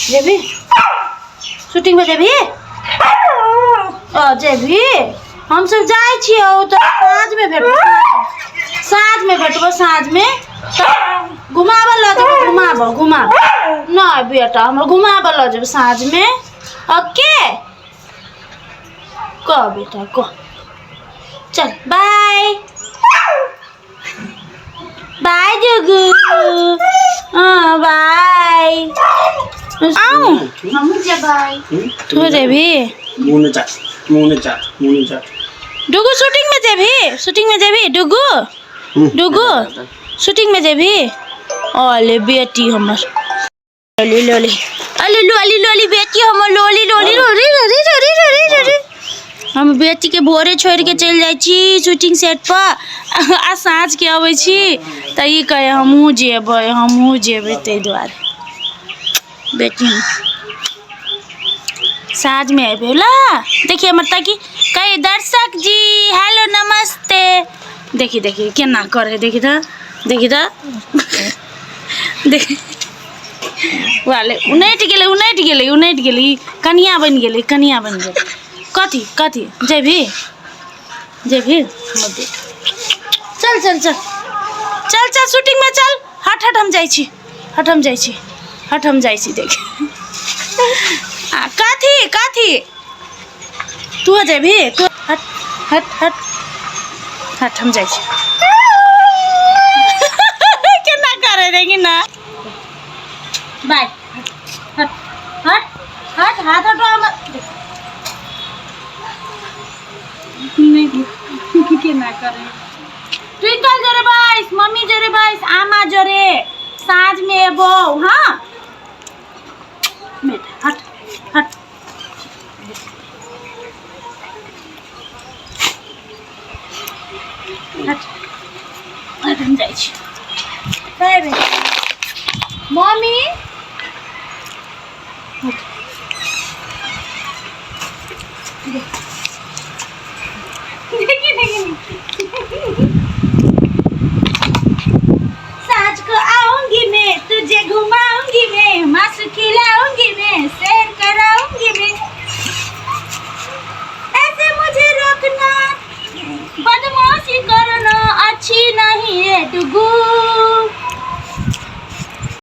जेबही शूटिंग पर जेबही? ओ जेबही? हमसब जाइ छियौ तऽ साँझमे भेटबौ, साँझमे भेटबौ, साँझमे घुमाबऽ लऽ जेबौ, घुमाबऽ घुमाबऽ। नहि बेटा, हमरा घुमाबऽ लऽ जेबौ साँझमे। ओके कह बेटा कह, चल बाय बाय जुगू, हाँ बाय। आऊ हमहूँ जेबै, तू जेबही? मुँह नहि चाट, मुँह नहि चाट, मुँह नहि चाट। डुगू शूटिंग में जेबही? शूटिंग में जेबही डुगू? डुगू शूटिंग में जेबही? अले बेटी हमर, लोली लोली, अले लोली लोली बेटी हमर, लोली लोली लोली लोली लोली लोली लोली। हम बेटीके भोरे छोड़िके चलि जाइ छी शूटिंग सेट पर आ साँझके अबै छी तऽ ई कहै हमहूँ जेबै, हमहूँ जेबै। ताहि दुआरे बेटी साँझमे अयबै ला। देखिए हमर ताकि कही दर्शक जी, हेलो नमस्ते। देखी देखी केना करै, देखी तऽ, देखी तऽ, देखी वाले उनटि गेलै, उनटि गेलै, उनटि गेलै, ई कनिया बनि गेलै, कनिया बनि गेलै। कथी कथी जेबही? जेबही हमर बेटा? चल चल चल चल चल शूटिंगमे चल। हट हट, हम जाइ छी, हट हम जाइ छी, हट हम जाइ छी। देख आ कथी कथी तू जेबही? तू हट हट हट हट, हम जाइ छी। केना करे देखी ना। बाय, हट हट हट, हाथ हटो हमर। नहीं केना करे। ट्विंकल जोरे बैस, मम्मी जोरे बैस, आमा जोरे साँझमे एबो। हाँ बेटा हट हट हट हट, हम जाइ छी। बाय बाय मम्मी। हट।